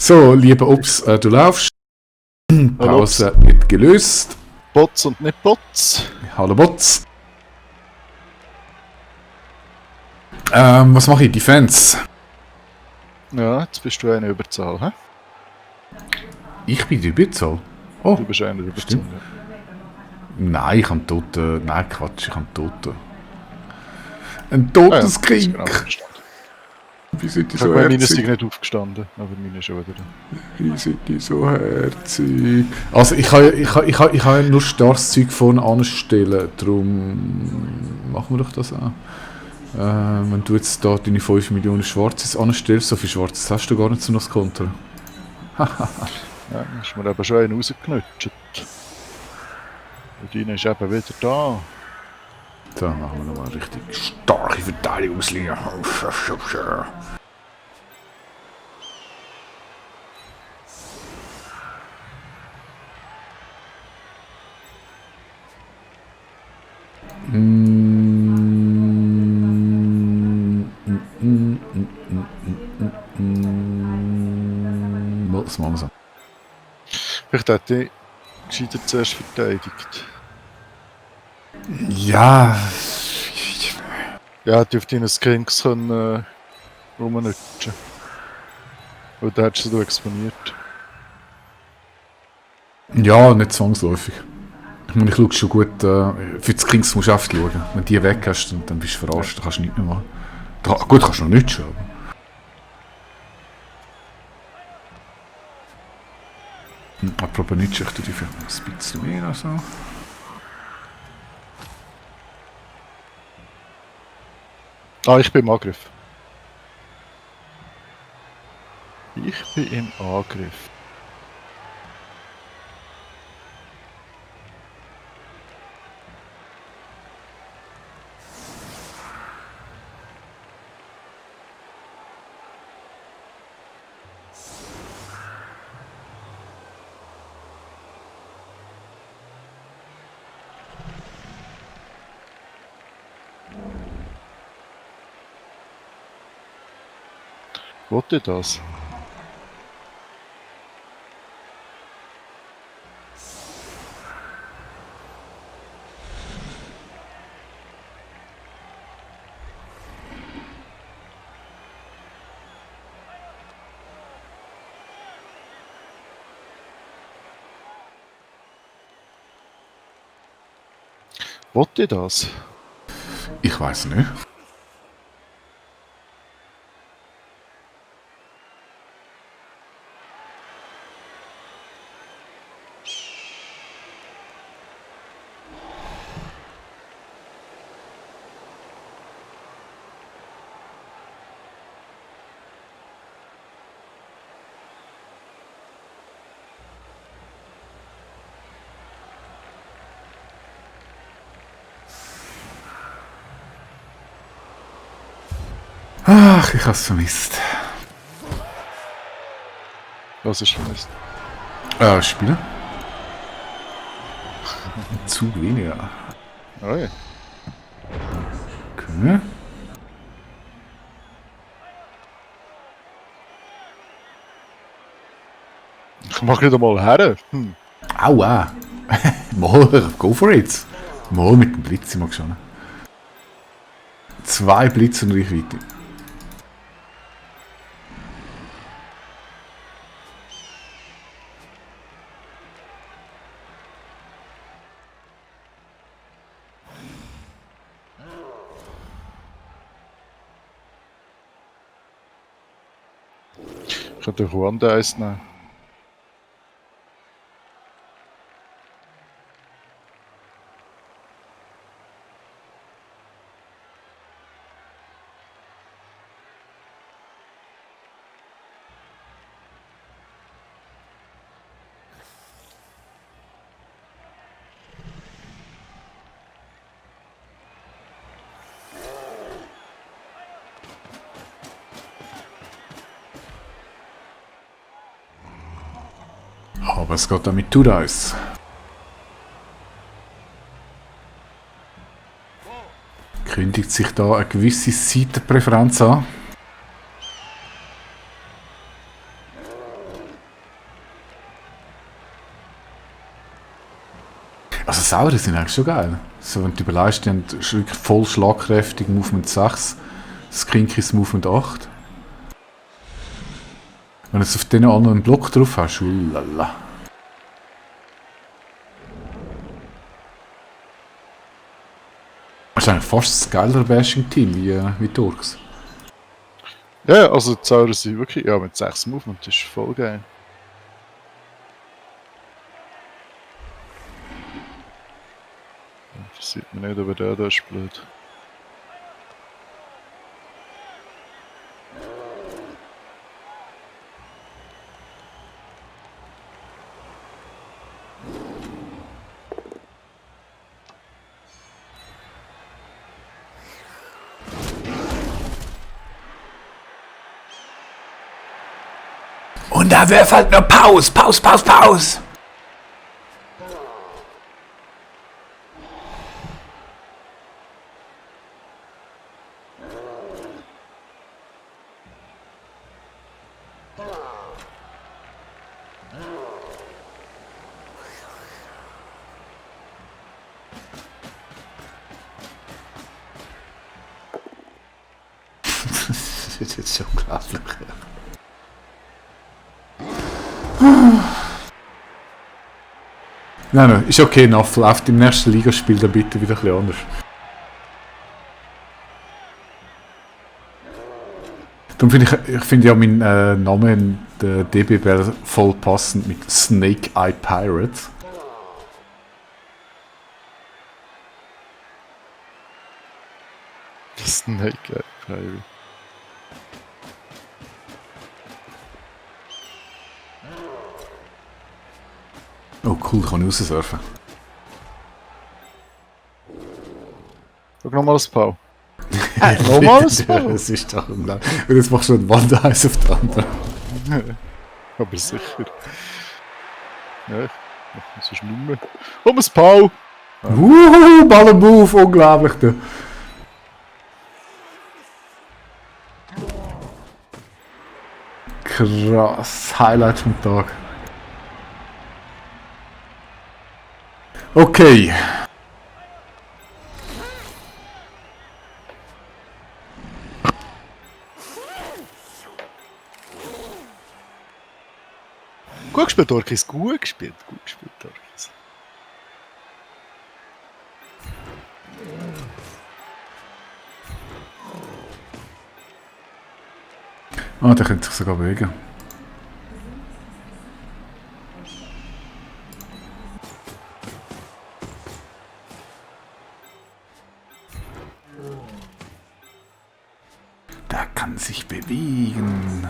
So, lieber Ups, du laufst. Pause wird gelöst. Bots und nicht Bots. Hallo Bots. Was mache ich? Defense. Ja, jetzt bist du eine Überzahl, hä? Ich bin die Überzahl. Oh, Du bist eine Überzahl. stimmt. Ja. Nein, ich habe Toten. Nein, Quatsch, ich habe Toten. Ein totes Krieg. Genau verstanden. Wie sind die Ich so habe meine sind herzig? nicht aufgestanden, aber meine schon wieder. Wie sind die so herzig? Also ich kann ja nur starres Zeug vorne anstellen, darum machen wir doch das auch. Wenn du jetzt da deine 5 Millionen Schwarzes anstellst, so viel Schwarzes hast du gar nicht, um das zu kontern. Ja, ist mir eben schon einen rausgeknutscht. Und deine ist eben wieder da. Da machen wir nochmal eine richtig starke Verteidigungslinie. Was machen wir so? Vielleicht hätte ich gescheiter zuerst verteidigt. Ja. Ja, hätte ich auf deinen Skinks können rumnutschen. Und dann hättest du sie exponiert. Ja, nicht zwangsläufig. Ich meine, ich schaue schon gut, für die Kings musst du oft schauen. Wenn du die weg hast, dann bist du verarscht, dann kannst du nichts mehr machen. Gut, kannst du noch nichts schon. Apropos nichts, ich tue die vielleicht noch ein bisschen mehr oder so. Ah, ich bin im Angriff. Ich bin im Angriff. Wollt ihr das? Wollt ihr das? Ich weiß nicht. Ach, ich hab's vermisst. Was ist vermisst? Spielen? Zu weniger. Oh ja. Okay. Ich mach nicht einmal her. Aua! Mal, go for it! Mal mit dem Blitz immer schon. 2 Blitze und Reichweite. Ich kann den Juan Eis nehmen. Aber es geht damit tut aus. Kündigt sich da eine gewisse Seitenpräferenz an. Also Sauer sind eigentlich schon geil. So, wenn du überlegst, die haben wirklich voll schlagkräftig Movement 6, Skinkis Movement 8. Wenn du jetzt auf den anderen Block drauf hast, lala. Das ist eigentlich fast das geilere Bashing-Team wie Turks. Ja, also die Zauber sind wirklich, ja, mit 6 Movement, das ist voll geil. Interessiert mich nicht, aber der da ist blöd. Und da wäre halt nur Pause, Pause, Pause, Pause. Das ist jetzt schon unglaublich. Nein, ist okay, Naffel. Auf dem nächsten Ligaspiel dann bitte wieder ein bisschen anders. Darum finde ich ja meinen Namen in der DB voll passend mit Snake Eye Pirate. Snake Eye Pirate. Oh cool, kann ich raussurfen. Schau nochmal das Pau. Nochmal das Pau? Das ist doch unglaublich. Und jetzt machst du ein Wandereis auf der anderen. Aber sicher. Ja, ich mach das ist nicht mehr. Um das Pau! Ballenmove, unglaublich. Da. Krass, Highlight vom Tag. Okay. Gut gespielt, Orkis. Gut gespielt, Orkis. Ah, der könnte sich sogar bewegen. Der kann sich bewegen.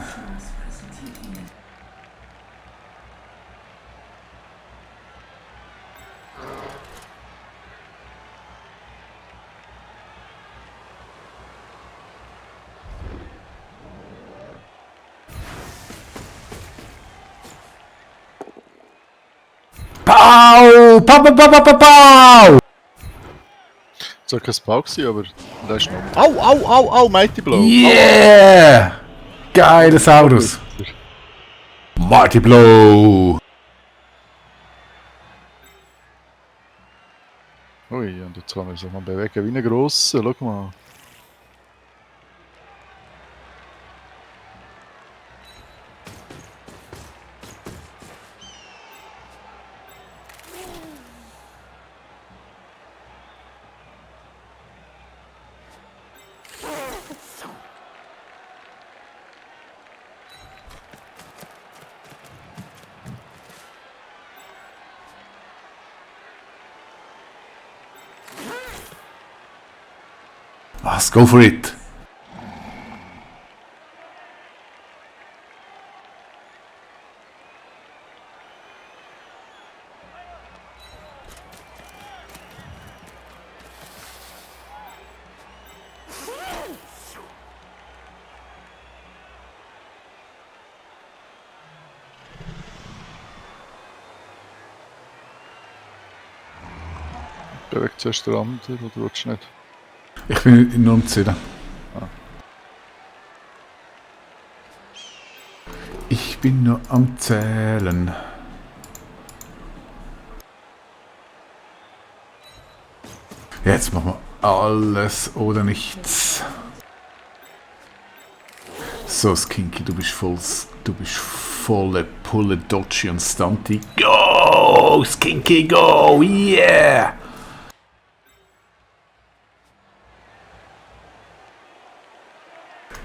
Pau! Pau, pau, pau, pau, pau! Das war kein Pau gewesen, aber da ist noch. Au, Mighty Blow! Yeah! Geiler Saurus! Mighty Blow! Ui, und jetzt kann man sich mal bewegen wie ein Grosser, schau mal. Was? Go for it! Bewegt zuerst der andere, oder willst du nicht? Ich bin nur am Zählen. Ich bin nur am Zählen. Jetzt machen wir alles oder nichts. So, Skinky, du bist volle Pulle, Dodgy und Stunty. Go, Skinky, go, yeah!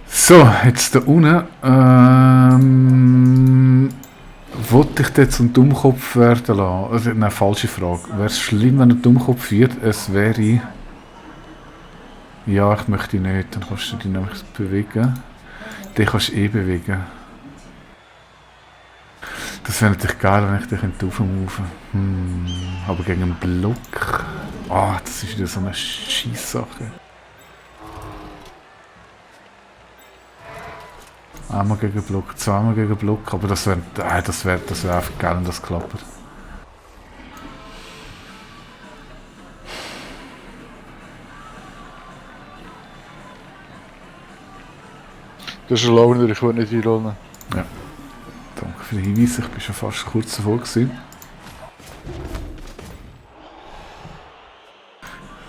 So, jetzt da unten. Wollte ich den zum Dummkopf werden lassen? Also, nein, falsche Frage. Wäre es schlimm, wenn er Dummkopf wird? Es wäre... Ja, ich möchte nicht. Dann kannst du dich nämlich bewegen. Den kannst du eh bewegen. Das wäre natürlich geil, wenn ich dich aufmoven könnte. Aber gegen einen Block... Ah, das ist wieder so eine Scheisssache. Einmal gegen Block, zweimal gegen Block, aber das wäre einfach geil, wenn das klappt. Das ist ein Launer, ich will nicht einrollen. Ja. Danke für den Hinweis, ich bin schon fast kurz davor gewesen.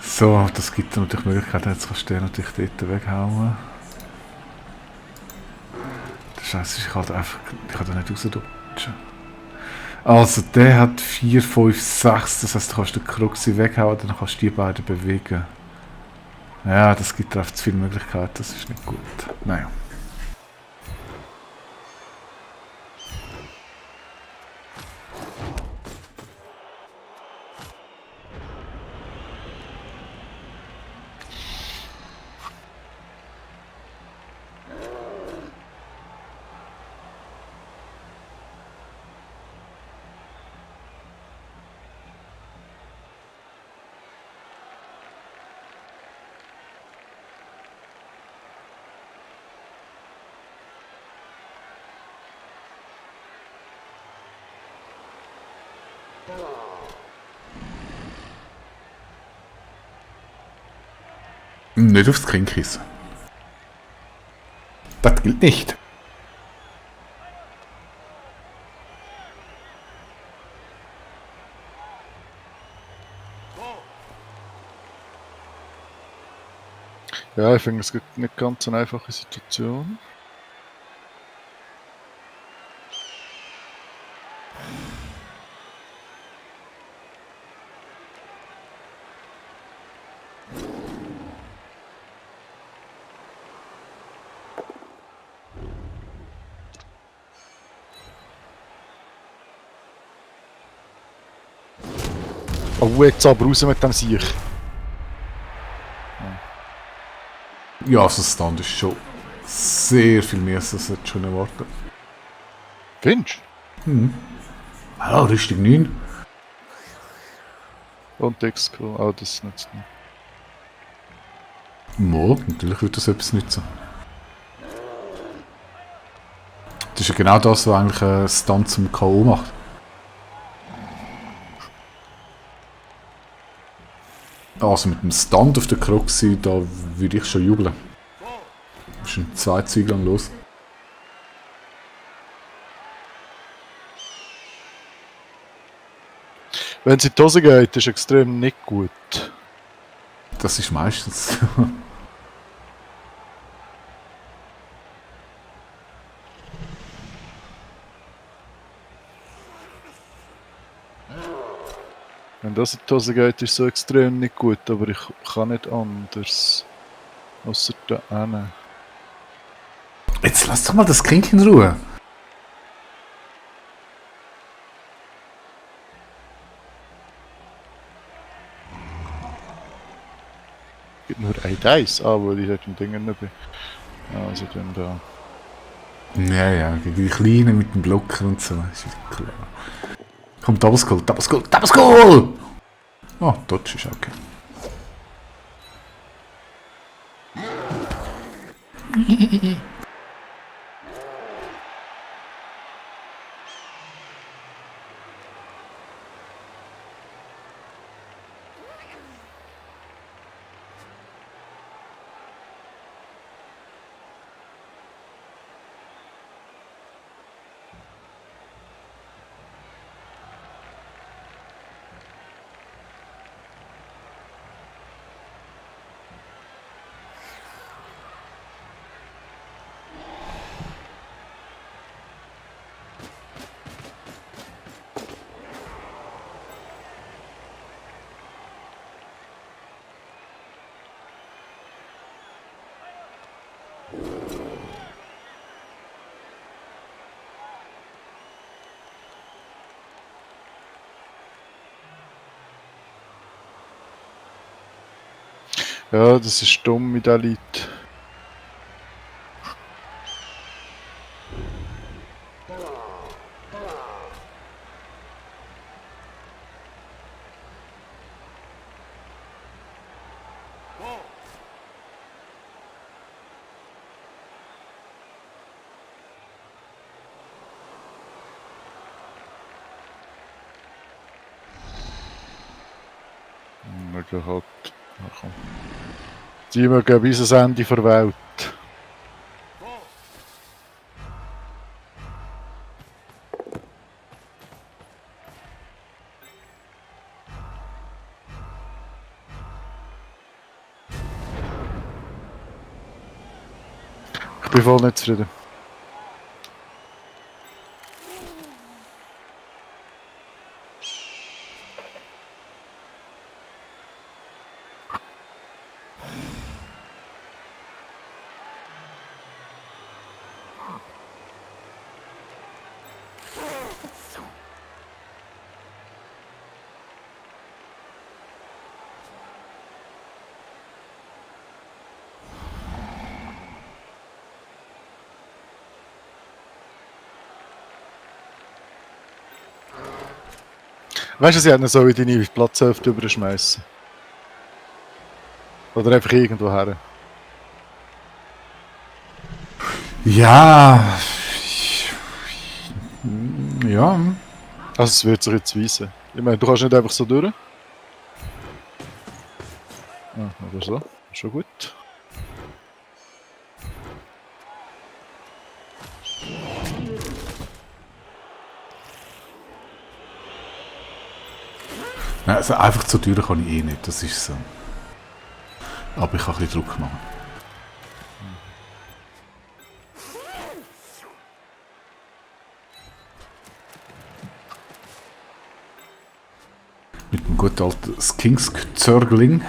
So, das gibt natürlich die Möglichkeit, jetzt kannst du den natürlich dort weghauen. Der Scheiße ist, ich kann den nicht rausdutschen. Also, der hat 4, 5, 6, das heisst, du kannst den Kruxi weghauen, dann kannst du die beiden bewegen. Ja, das gibt einfach zu viele Möglichkeiten, das ist nicht gut. Naja. Nicht aufs Kinn kissen. Das gilt nicht. Ja, ich finde es nicht ganz eine einfache Situation. Oh, jetzt aber raus mit dem Sieg. Ja, also das Stand ist schon sehr viel mehr, als ich schon erwartet. Findest Ja, richtig 9. du? Und Exco, oh, das nützt nicht. Mal, natürlich wird das etwas nützen. Das ist ja genau das, was eigentlich ein Stand zum K.O. macht. Also mit dem Stand auf der Kruxi, da würde ich schon jubeln. Das ist ein 2 Züge lang los. Wenn es in die Hose geht, ist extrem nicht gut. Das ist meistens. Wenn das in die Hose geht, ist so extrem nicht gut, aber ich kann nicht anders. Ausser da hinten. Jetzt lass doch mal das Kind in Ruhe. Es gibt nur ein Dice, weil ich dort im Ding nicht bin. Also dann da. Ja, ja, gegen die Kleinen mit dem Blocker und so. Das ist klar. Komm, Double Skull, Double Skull, Double Skull! Oh, Dodge ist okay. Ja, das ist dumm mit den Leuten. Wir gehen halt. Ach komm. Die mögen bis ans Ende der Welt. Ich bin voll nicht zufrieden. Weißt du, sie hätten so in deine Platzhälfte überschmeißen. Oder einfach irgendwo her. Ja. Ja. Also es wird sich jetzt weisen. Ich meine, du kannst nicht einfach so durch. Ah, oder so. Schon gut. Nein, also einfach zur Tür kann ich eh nicht, das ist so. Aber ich kann ein bisschen Druck machen. Mit dem guten alten Skinsk-Zörgling.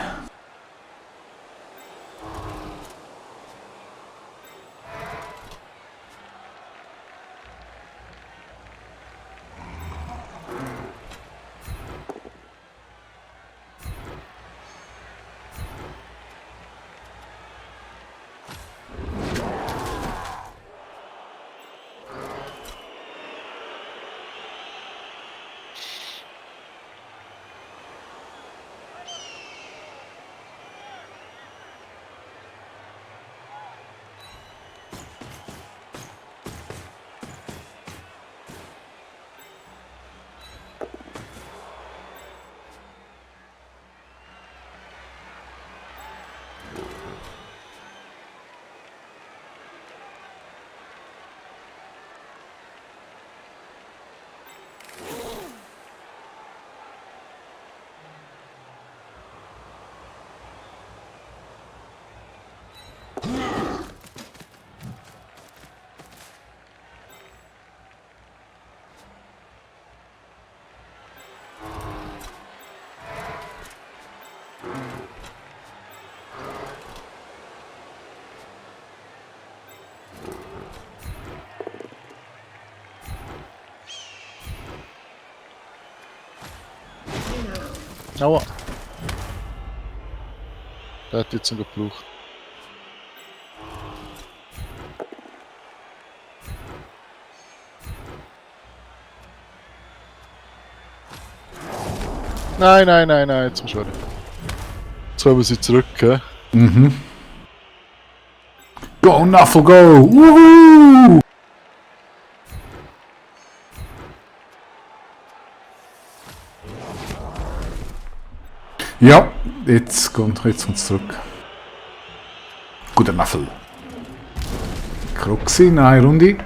Aua. Der hat jetzt noch gebraucht. Nein, nein, nein, nein, jetzt musst du hören. Jetzt kommen sie zurück, hä? Mhm. Go, Nuffle, go! Woohoo! Ja, jetzt kommt es zurück. Guter Nuffle. Kruxi, nein, Runde.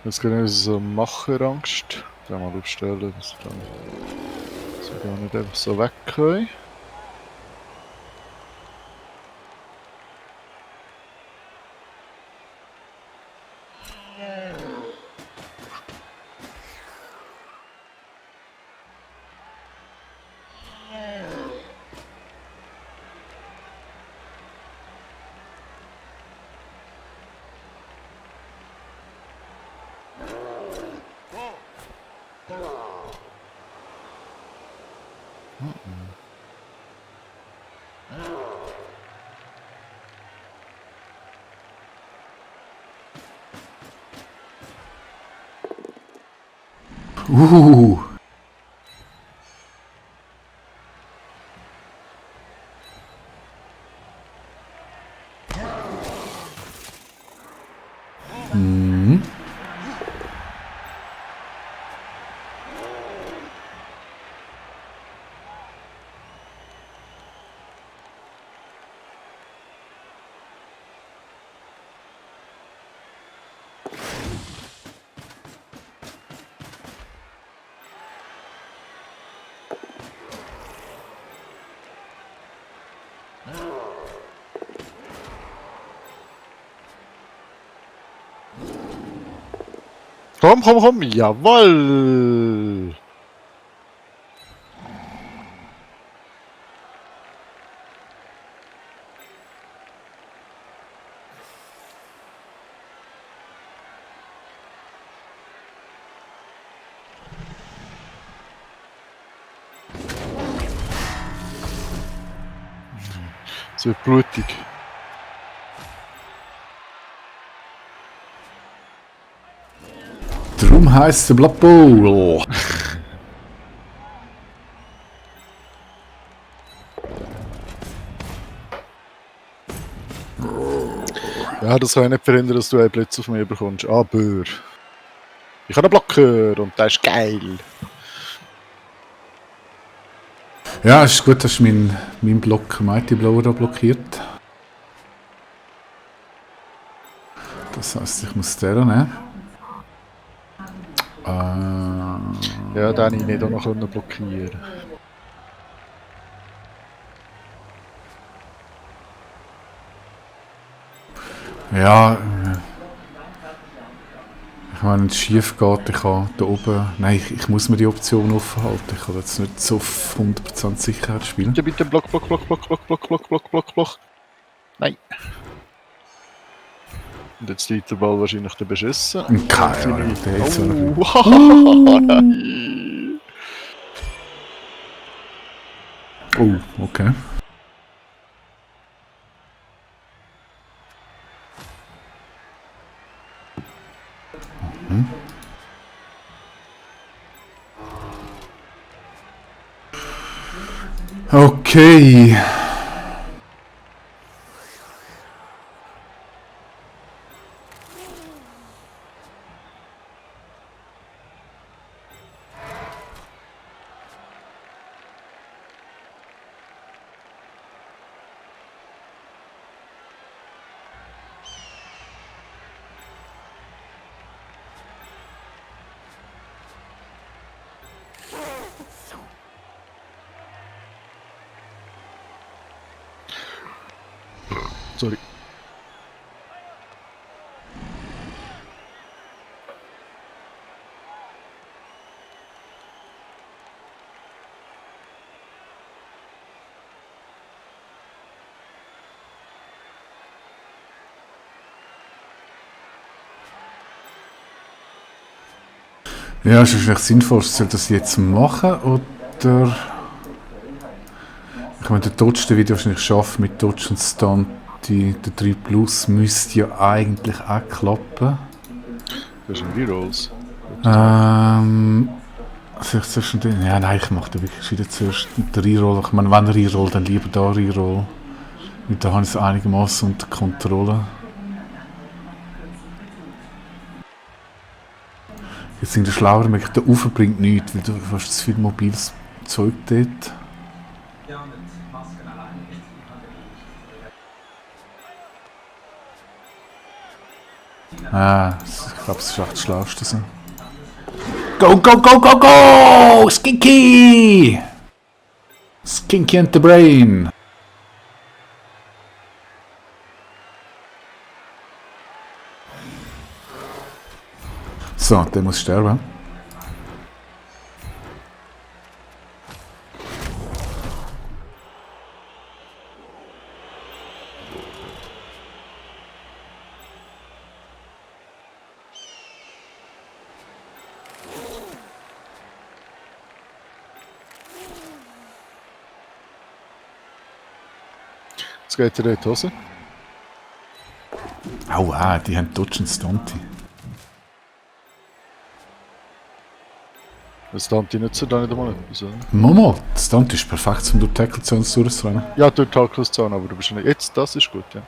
Jetzt gibt es so Macherangst. Da mal aufstellen, dass wir dann so gar nicht einfach so weg können. Uh. Mhm. Komm, komm, komm, jawoll! Es wird blutig. Darum heisst es Blood Bowl. Ja, das kann ich nicht verhindern, dass du einen Blitz auf mich bekommst. Aber ich habe einen Blocker und der ist geil. Ja, ist gut, dass mein Block Mighty Blower da blockiert. Das heisst, ich muss den nehmen. Ja, den habe ich nicht auch noch blockieren können. Ja, ich meine, wenn es schief geht, ich kann da oben... Nein, ich muss mir die Option offen halten. Ich kann jetzt nicht so auf 100% Sicherheit spielen. Bitte, bitte, Block, Block, Block, Block, Block, Block, Block, Block, Block, Block. Nein. Und jetzt liegt der Ball wahrscheinlich der beschissen. Keine Ahnung, der hat so Oh, okay. Okay. Sorry. Ja, ist wahrscheinlich sinnvoll, soll das jetzt machen, oder... Ich meine, der Dodge, der wird wahrscheinlich schaffen mit Dodge und Stunt der 3 Plus müsste ja eigentlich auch klappen. Das sind Rerolls. Also ich zuerst den, ja nein, ich mache da wirklich wieder zuerst den Reroll. Ich meine, wenn Reroll, dann lieber da Reroll. Weil da habe ich es einigermaßen unter Kontrolle. Jetzt sind die schlauer, merke ich, der Ufer bringt nichts, weil du hast zu viel mobiles Zeug dort. Ich glaube, es ist echt das Schlauste so. Go, go, go, go, go! Skinky! Skinky and the Brain! So, der muss sterben. Jetzt geht er in die Hose. Aua, die haben Dodge und Stunty. Das Dante nützt er da nicht einmal etwas, oder? Momo, das Stunty ist perfekt, um durch Tackle Zones durchzurennen. Ja, durch Tackles-Zone, aber du bist nicht... Jetzt, das ist gut, ja.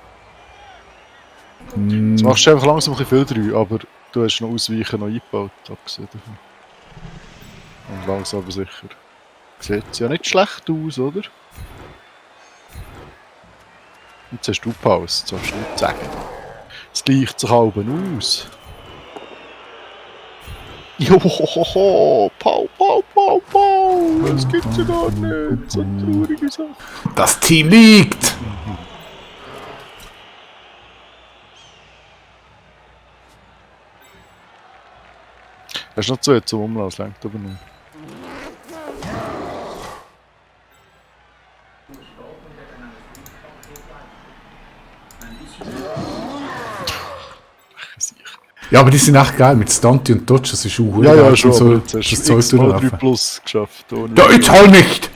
Mm, Jetzt machst du einfach langsam ein bisschen viel drin, aber du hast noch Ausweichen noch eingebaut, abgesehen davon. Und langsam aber sicher. Sieht ja nicht schlecht aus, oder? Jetzt hast du Pause, das sollst du nicht sagen. Es gleicht sich halb aus. Johohoho! Pau, pau, pau, pau! Das gibt's ja gar nicht! So eine traurige Sache. das Team liegt! Hast du noch Zeit zum Umlass, lenkt aber nicht. Ja, aber die sind echt geil mit Stunty und Dodge, das ist auch Ja, ja, geil, schon, so, aber jetzt hast das du Zeug x-mal 3 durchlaufen. Plus geschafft. Ohne Ja, jetzt halt nicht!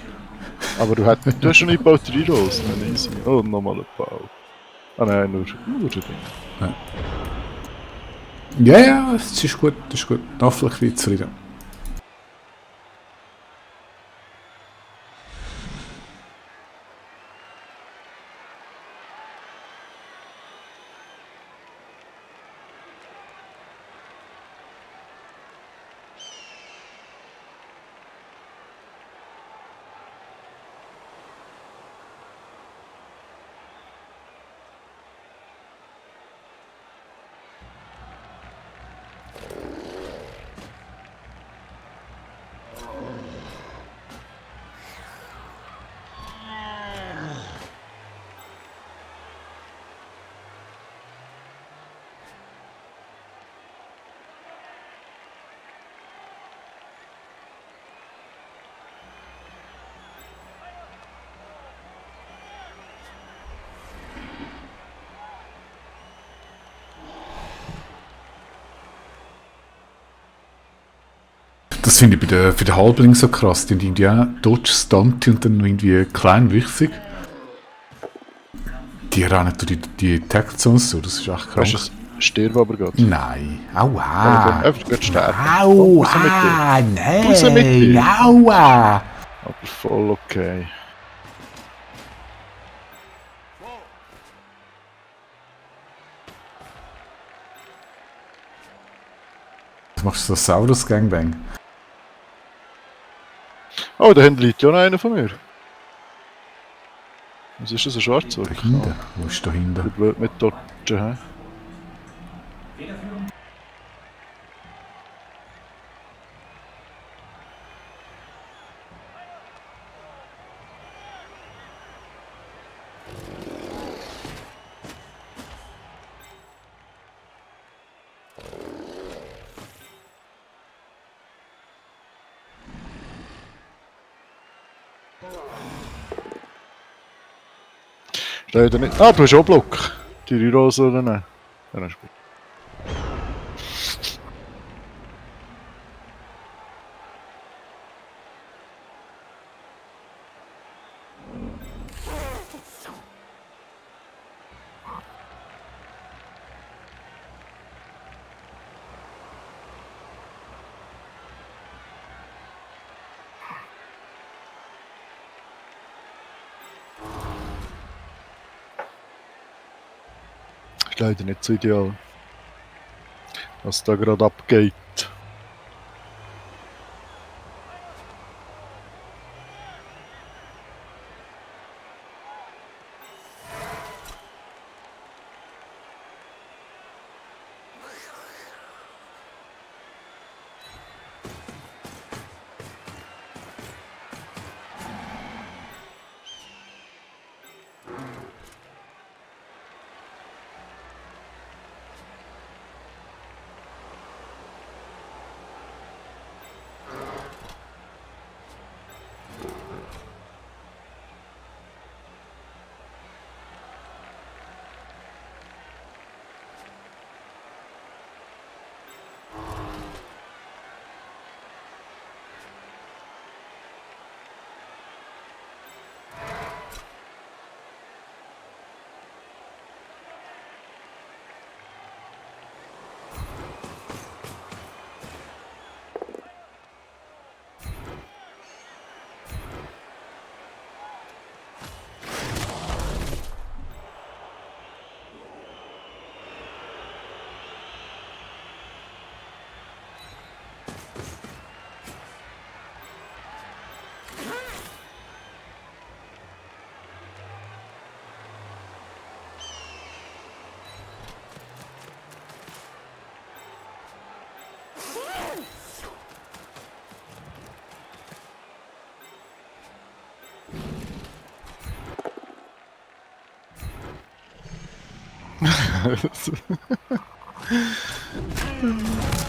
aber du hast schon eingebaut 3 Rolls, nein, easy. Oh, nochmal ein Bau. Ah nein, nur ein Ding. Ja, ja, das ist gut, das ist gut. Darf ein bisschen zufrieden. Das finde ich für den Halbling so krass. Die haben irgendwie auch Dodge, Stunty und dann noch irgendwie klein wichtig. Die rennen durch die Tackle Zones so, das ist echt krass. Hast du es stirb aber gerade. Nein. Aua. Einfach gerade sterben. Aua. Raus mit dir. Nein. Raus mit dir. Aua. Aber voll okay. Was machst du so Saurus Gangbang? Oh, da hinten liegt ja noch einer von mir. Was ist das, ein Schwarzwald? Da hinten? Wo ist da hinten? Blöd mit Dodgen, hä? Leider nicht. Ah, du hast auch Block. Die Rerolls oder nicht? Ja, das ist gut. leider nicht so ideal. Was da gerade abgeht.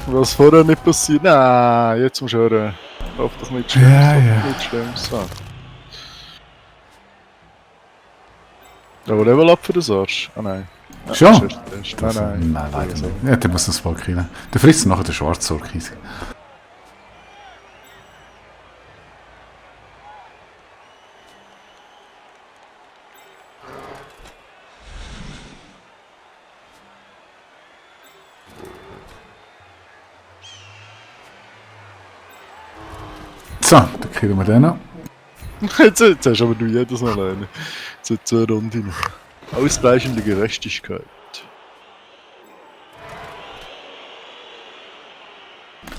Was vorher nicht passiert? Nein, jetzt musst du hören. Lauf doch nicht Schlimmes, Ja. nicht Schlimmes an. Aber Level Up für den Arsch? Ah nein. Schon? Das ist erst der erste. Das, Nein. nein, leider nicht. Ja, der muss noch das Volk rein. Der frisst nachher den Schwarzork. Easy. So, dann kriegen wir den noch. Jetzt hast aber du jedes Mal alleine. So 2 Runden. Ausreichende Gerechtigkeit.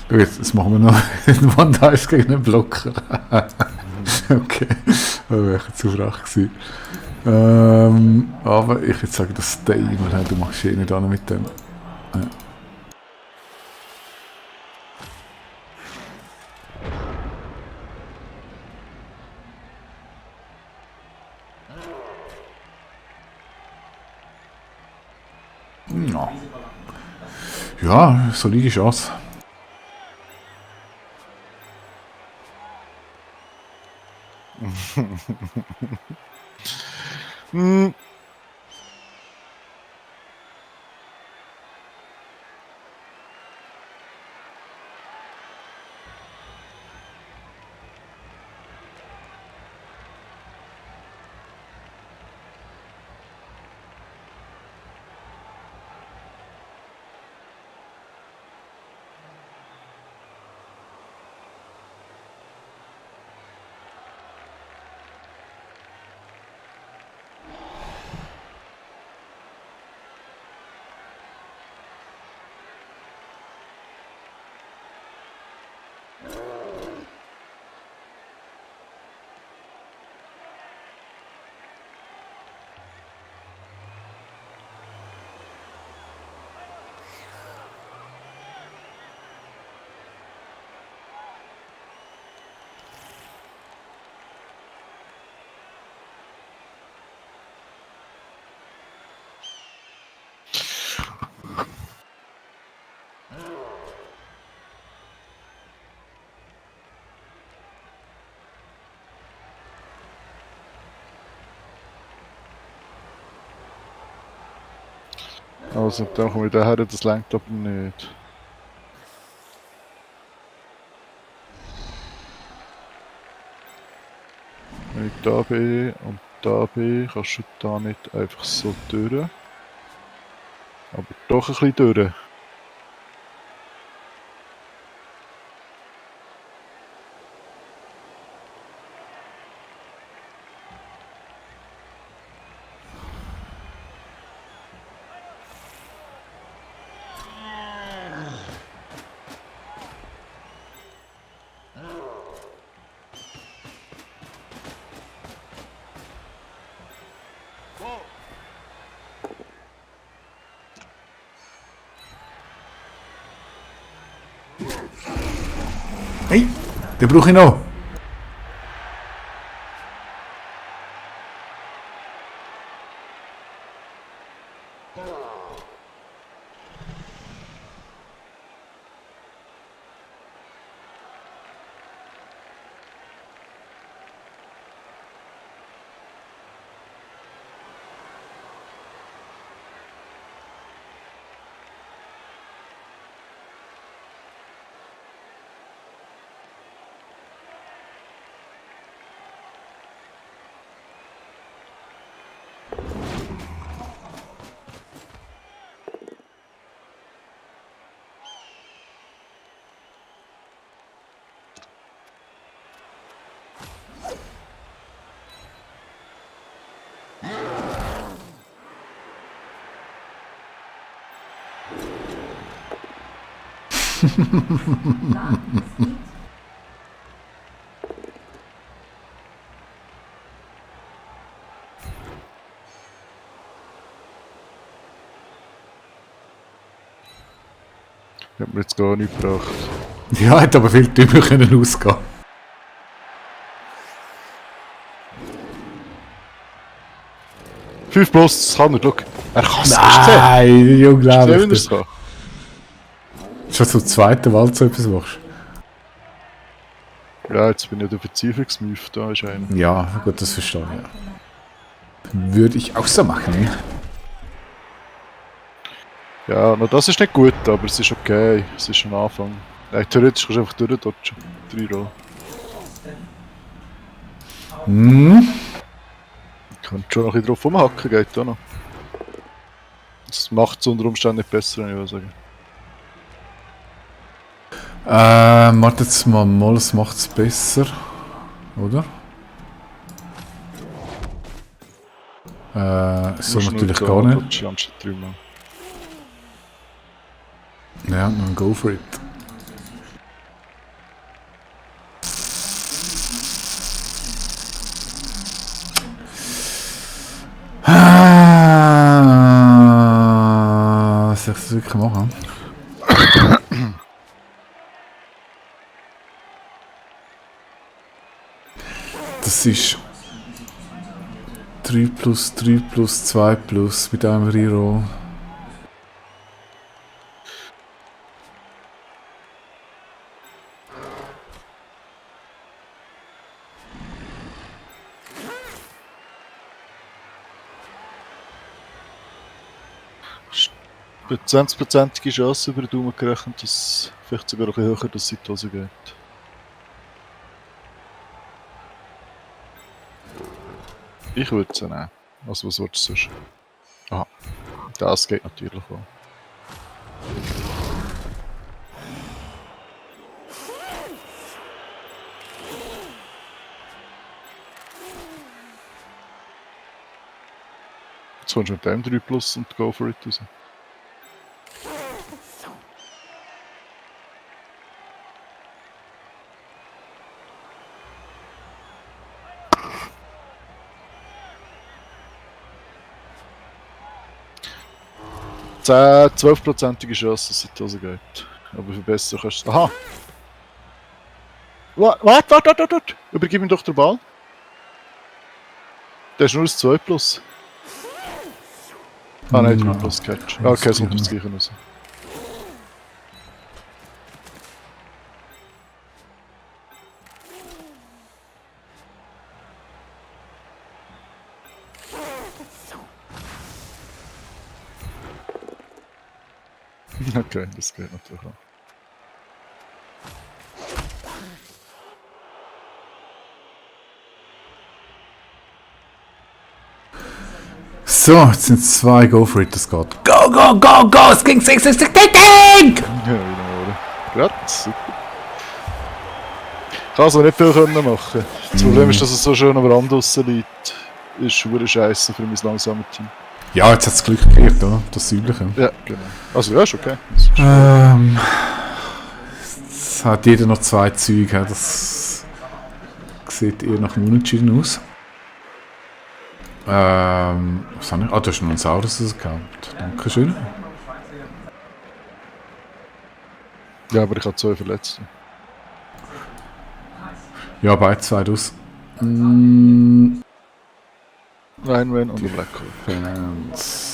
Schau jetzt machen wir noch einen One-Dice gegen einen Blocker. Okay, das wäre zu frech gewesen. Aber ich würde sagen, das Stay, du machst eh nicht an mit dem. Ja. Ja, solide Chance. Hm. Also, dann komme ich daher, das lenkt aber nicht. Wenn ich da bin und da bin, kannst du da nicht einfach so durch. Aber doch ein bisschen durch. Hey, den brauche ich noch. Hat mir jetzt gar nicht gebracht. Ja, hat aber viel dümmer können ausgehen. Fünf plus, das kann er, schau. Er kann es, Nein, unglaublich. Hast du Schon zum zweiten Mal so etwas machst. Ja, jetzt bin ich der Verzweiflungsmüff, da ist einer. Ja, gut, das verstehe ich. Ja. Würde ich auch so machen. Ja, na, das ist nicht gut, aber es ist okay. Es ist ein Anfang. Theoretisch kannst du einfach durchdodgen. 3 Roll. Hm. Kannst schon noch ein bisschen drauf rumhacken, geht auch noch. Das macht es unter Umständen nicht besser, wenn ich sagen. Warte jetzt mal, es macht es besser. Oder? So natürlich gar nicht. Ja, dann go for it. Soll ich das wirklich machen? Das ist 3 plus 3 plus 2 plus mit einem Reroll. Bei 20%ige Chance über den Daumen gerechnet, dass vielleicht sogar ein bisschen höher, dass es in die Hose geht. Ich würde es nehmen. Also was willst du sonst? Aha, das geht natürlich auch. Jetzt kommst du mit dem 3 plus und go for it raus. Äh, 12%ige Chance, dass es in die Hose geht. Aber für besser kannst du... Aha! Warte! Übergib ihm doch den Ball. Der ist nur ein 2 plus. Ah nein, 3 plus Catch. Ah, okay, es kommt das gleiche raus. Okay, das geht natürlich auch. So, jetzt sind 2 Go for it, das geht. Go, go, go, go! Es ging, Ja, genau. Gut, super. Ich kann also nicht viel machen. Das Problem ist, dass es so schön am Rand draussen liegt. Ist schwer scheiße für mein langsames Team. Ja, jetzt hat es Glück gekriegt, oder? Das Übliche. Ja, genau. Also ja, ist okay. hat jeder noch 2 Züge. Das sieht eher nach einem Unentschieden aus. Was habe ich? Ah, du hast noch einen Saurus gehabt. Dankeschön. Ja, aber ich habe 2 Verletzte. Ja, beide 2 aus. Ryan Wayne und der Black Hole. Fans.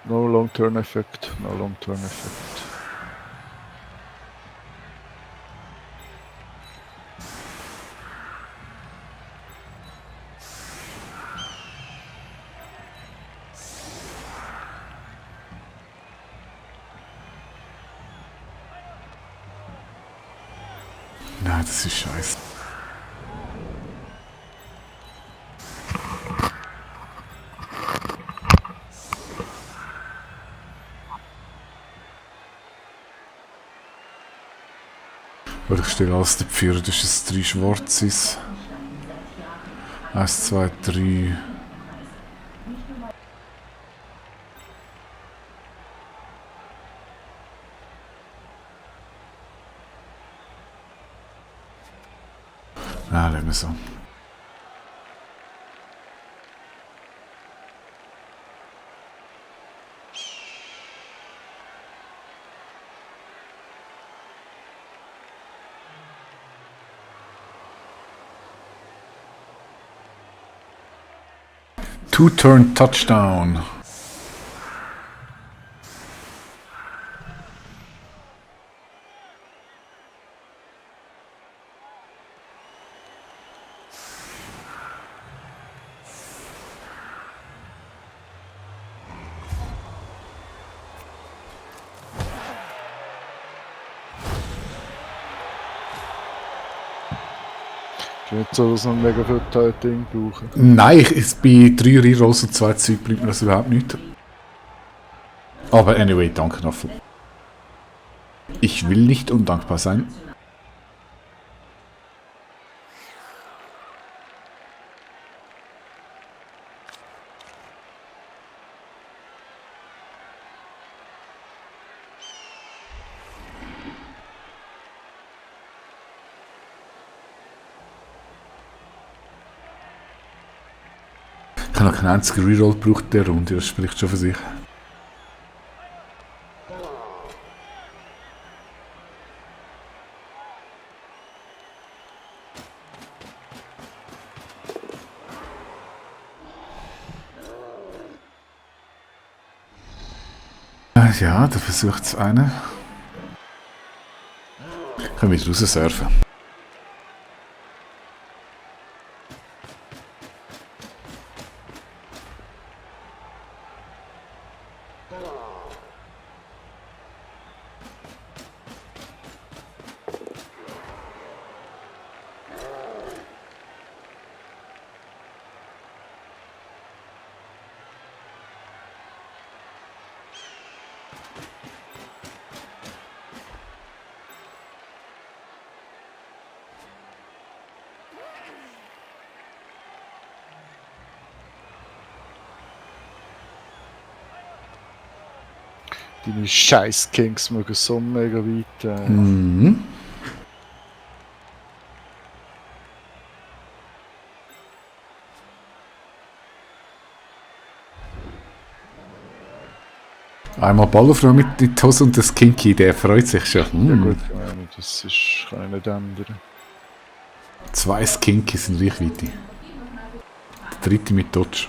No long-term effect, no long-term effect. Nein, das ist scheiße. Oder ich stelle alles dafür, das ist 3 Schwarzes. 1, 2, 3. Nein, lassen wir so. Two-turn touchdown. Ist nicht so, dass wir mega viel Ding brauchen. Nein, ich bin 3 Rerolls und 2 Zeug bleibt mir das überhaupt nicht. Aber anyway, danke dafür. Ich will nicht undankbar sein. Ich habe noch keinen einzigen Reroll gebraucht in der Runde, das spricht schon für sich. Ja, da versucht es einer. Können wir wieder raus surfen. Deine scheiß Kings mögen so mega weit. Mhm. Einmal Ballerfrau mit in die Hose und das Kinky, der freut sich schon. Ja gut, das ist, kann ich nicht ändern. 2 Skinkies in Reichweite. Der 3. mit Dodge.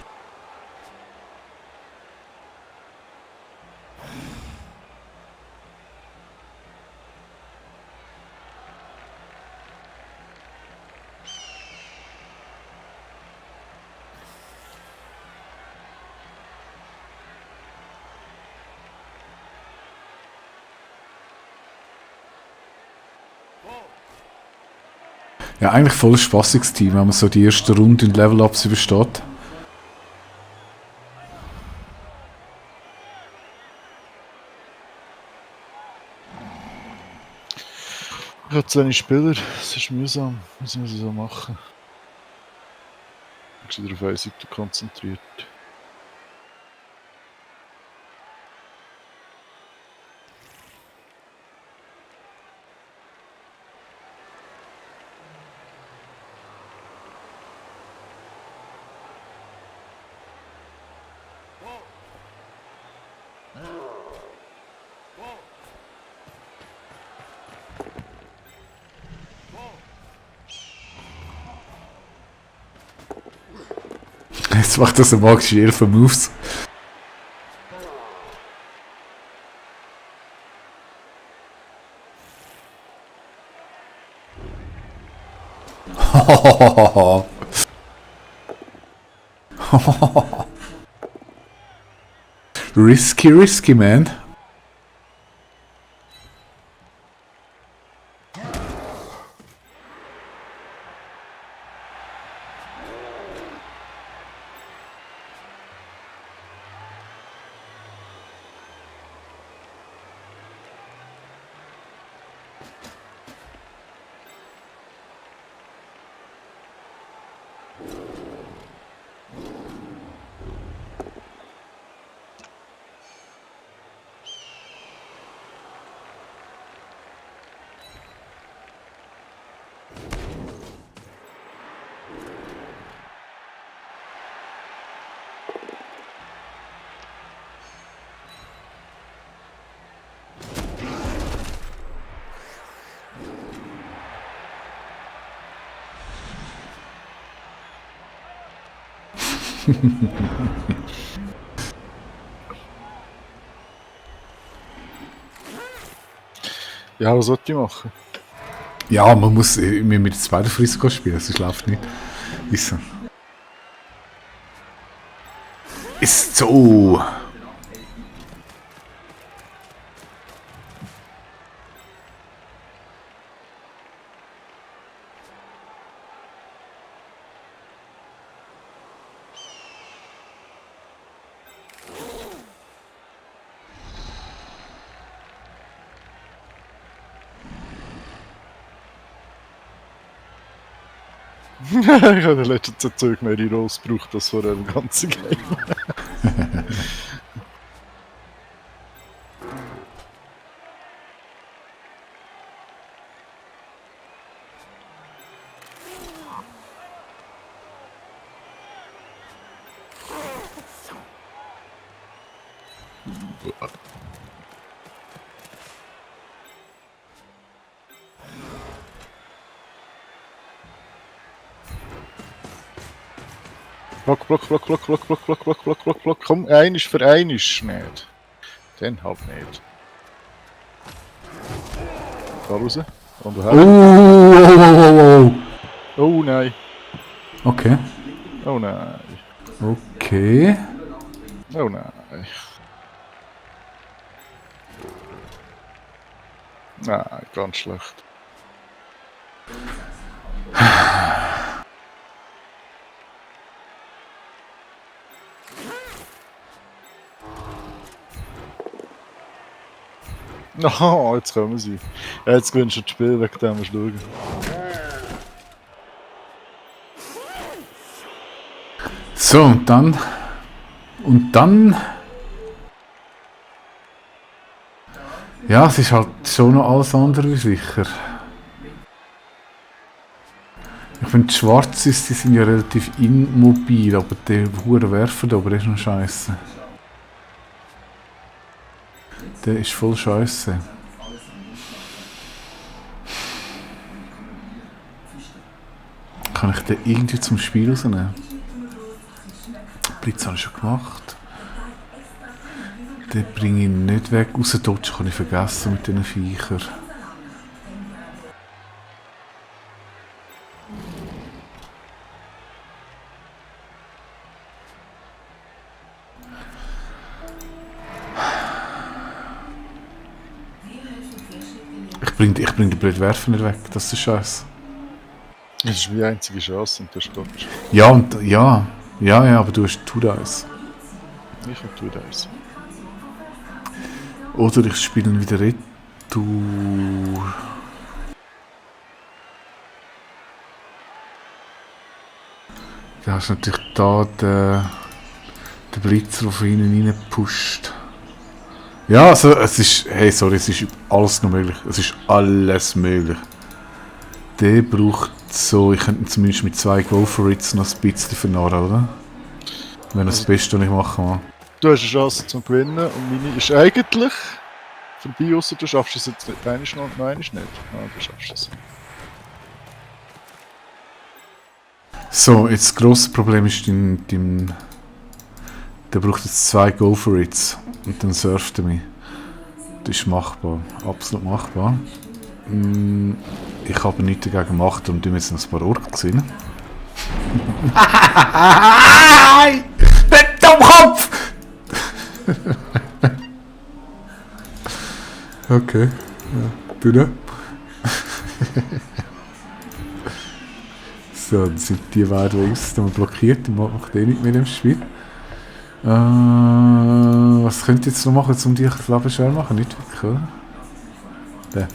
Ja, eigentlich voll spaßiges Team, wenn man so die erste Runde in Level-Ups übersteht. Ich habe zu wenig Spieler, es ist mühsam. Was muss ich so machen? Ich bin wieder auf eine Seite konzentriert. Jetzt macht das eine magische 11 Moves. Risky, risky, man. Ja, was sollte ich machen? Ja, man muss mit zweiter Frisco spielen, sonst läuft nicht. Ist so. Ist so. Ich habe in der letzten Zeit Zeug mehr Heroes gebraucht, als vor einem ganzen Game. Block, Block, Block, Block, Block, Block, Block, Block, Block, Block, Block. Komm, einisch für einisch nicht. Den halt nicht. Da raus. Und her. Oh nein. Okay. Oh nein. Okay. Oh nein. Nein, ganz schlecht. Oh, jetzt kommen sie. Ja, jetzt gewinnst du das Spiel, wegen dem musst du schauen. So, und dann. Und dann. Ja, es ist halt schon noch alles andere wie sicher. Ich finde, die Schwarzes, die sind ja relativ immobil, aber der hure Werfer da, aber der ist noch scheiße. Der ist voll scheiße. Kann ich den irgendwie zum Spiel rausnehmen? Blitz habe ich schon gemacht. Den bringe ich nicht weg. Außer Dodge kann ich vergessen mit diesen Viechern. Ich bring den blöden Werfer nicht weg, das ist der Scheiß. Das ist meine einzige Chance und das Dodge. Ja, und ja, aber du hast Two-Dice. Ich hab Two-Dice. Oder ich spiele ihn wieder Retour. Da hast du natürlich da den Blitzer, der von innen rein pusht. Ja, also es ist. Hey, sorry, es ist alles noch möglich. Es ist alles möglich. Der braucht so. Ich könnte ihn zumindest mit 2 Go-For-Its noch ein bisschen vernarren, oder? Wenn das Beste, was ich machen kann. Du hast eine Chance zum Gewinnen und meine ist eigentlich vorbei, ausser du schaffst es jetzt nicht. Nein, nicht. Ah, du schaffst es. So, jetzt das grosse Problem ist, der braucht jetzt 2 Go for It's und dann surft er mich. Das ist machbar, absolut machbar. Ich habe nichts dagegen gemacht und wir jetzt noch ein paar Orte gesehen. Der Dummkopf! Okay, ja, bitte. So, dann sind die beiden Jungs dann blockiert, die macht eh nicht mehr im Spiel. Was könnt ihr jetzt noch machen, um dich das Leben schwer machen? Nicht wirklich, oder? Der.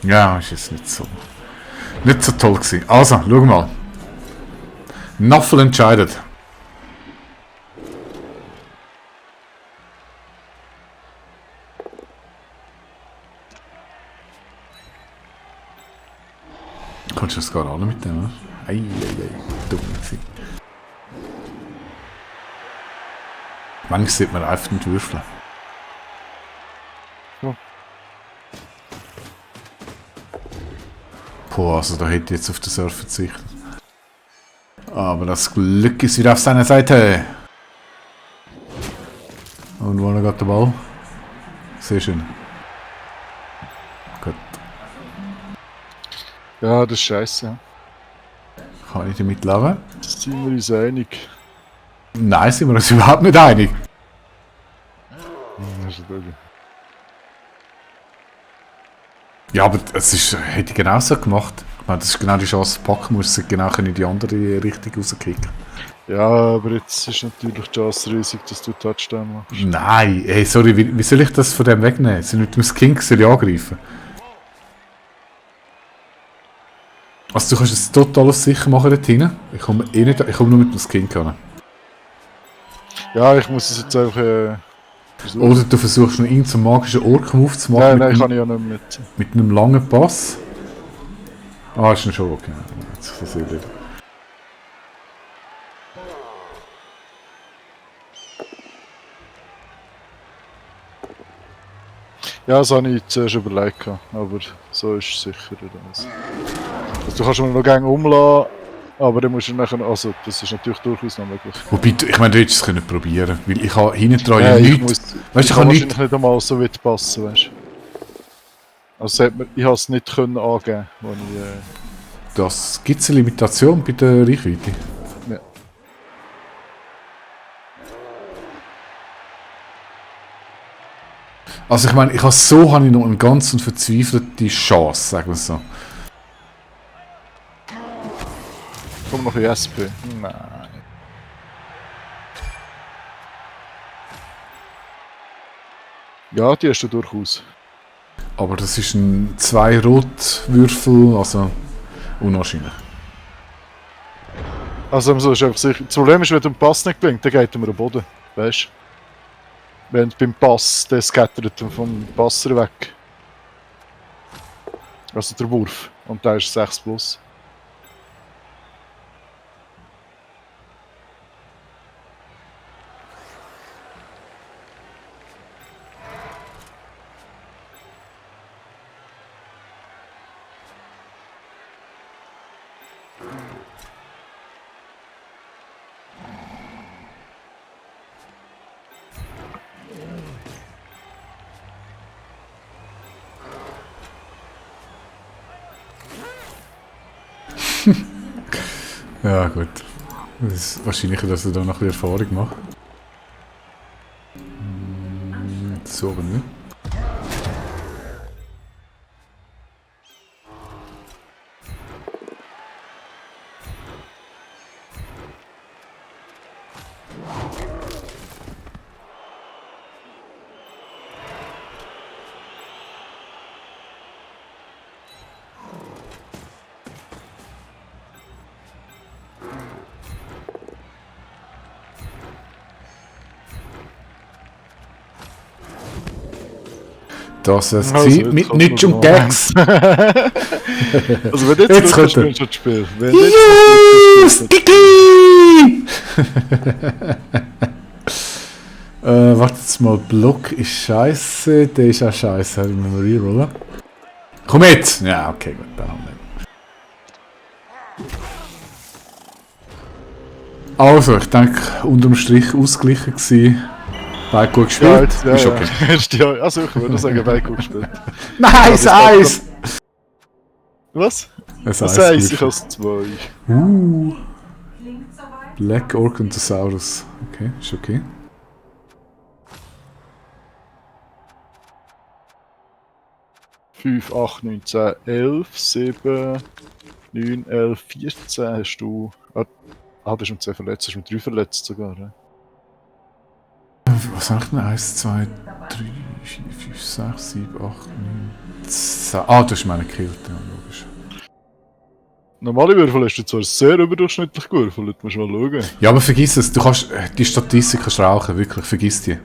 Ja, ist jetzt nicht so toll gewesen. Also, schau mal. Naffel entscheidet. Kommst du das gar alle mit dem, oder? Ei, dumm gewesen. Manchmal sieht man einfach nicht würfeln. Ja. Boah, also da hätte ich jetzt auf den Surf verzichtet. Aber das Glück ist wieder auf seiner Seite. Und wo geht der Ball? Sehr schön. Gut. Ja, das ist scheiße. Ja. Kann ich damit leben? Das sind wir uns einig. Nein, sind wir uns überhaupt nicht einig. Das ist wirklich- Ja, aber es ist, hätte ich genauso gemacht. Ich meine, das ist genau die Chance, packen musst du genau in die andere Richtung rauskicken. Ja, aber jetzt ist natürlich die Chance riesig, dass du Touchdown machst. Nein, hey, sorry, wie soll ich das von dem wegnehmen? Sind mit dem Skink soll ich angreifen? Also du kannst es total auf sicher machen dort hinten. Ich komme eh nicht, ich komme nur mit dem Skink an. Ja, ich muss es jetzt einfach versuchen. Oder du versuchst noch irgendeinen magischen Ork-Move zu machen Nein, mit, kann ich ja nicht mit einem langen Pass. Ah, ist schon okay. Jetzt das eh wieder. Ja, das habe ich zuerst überlegt, aber so ist es sicher nicht. Also du kannst ihn noch gerne umlassen, aber dann musst du nachher, also das ist natürlich durchaus noch möglich. Wobei, ich meine, du hättest es können probieren, weil ich habe hinten dran Ja, ja ich nichts. muss, Weißt du, ich kann habe wahrscheinlich nichts. nicht einmal so weit passen, weißt du. Also ich habe es nicht können angeben, als ich... Das gibt es eine Limitation bei der Reichweite. Ja. Also ich meine, so habe ich noch eine ganz verzweifelte Chance, sagen wir es so. Komm noch in SP. Nein. Ja, die hast du durchaus. Aber das ist ein 2 Rotwürfel, also unwahrscheinlich. Also so ist einfach sicher. Das Problem ist, wenn der Pass nicht gelingt, dann geht er mir am Boden. Weißt du? Wenn beim Pass, der scattert vom Passer weg. Also der Wurf. Und da ist 6 plus. Ja gut. Es ist wahrscheinlicher, dass er da noch ein bisschen Erfahrung macht. So aber nicht. Das ist Also, es jetzt mit kommt Nitsch noch und Gags. Also wenn jetzt Jetzt Lukas kommt er. spielst, das Spiel. Wenn jetzt Juice! Kiki! Warte jetzt mal, Block ist scheiße, der ist auch scheiße, ich muss rerollen. Komm mit! Ja, okay, gut, dann haben wir. Also, ich denke, unterm Strich ausgeglichen gewesen. Beide gut gespielt. Ja, Ist okay. ja, also ich würde sagen, beide gut gespielt. Nice, Eis! Was? Ein Das Eis. heisst, ich habe 2. Black Orchantosaurus. Okay, ist okay. Fünf, 8, 9, 10, 11, 7, 9, 11, 14 hast du. Ah, du hast mit 2 verletzt, hast mit 3 verletzt sogar. Ja. Was habe ich denn? 1, 2, 3, 4, 5, 6, 7, 8, 9, 10. Ah, du hast meine gekillt, ja, logisch. Normale Würfel hast du zwar sehr überdurchschnittlich gewürfelt, musst du mal schauen. Ja, aber vergiss es, du kannst die Statistik kannst rauchen, wirklich, vergiss die.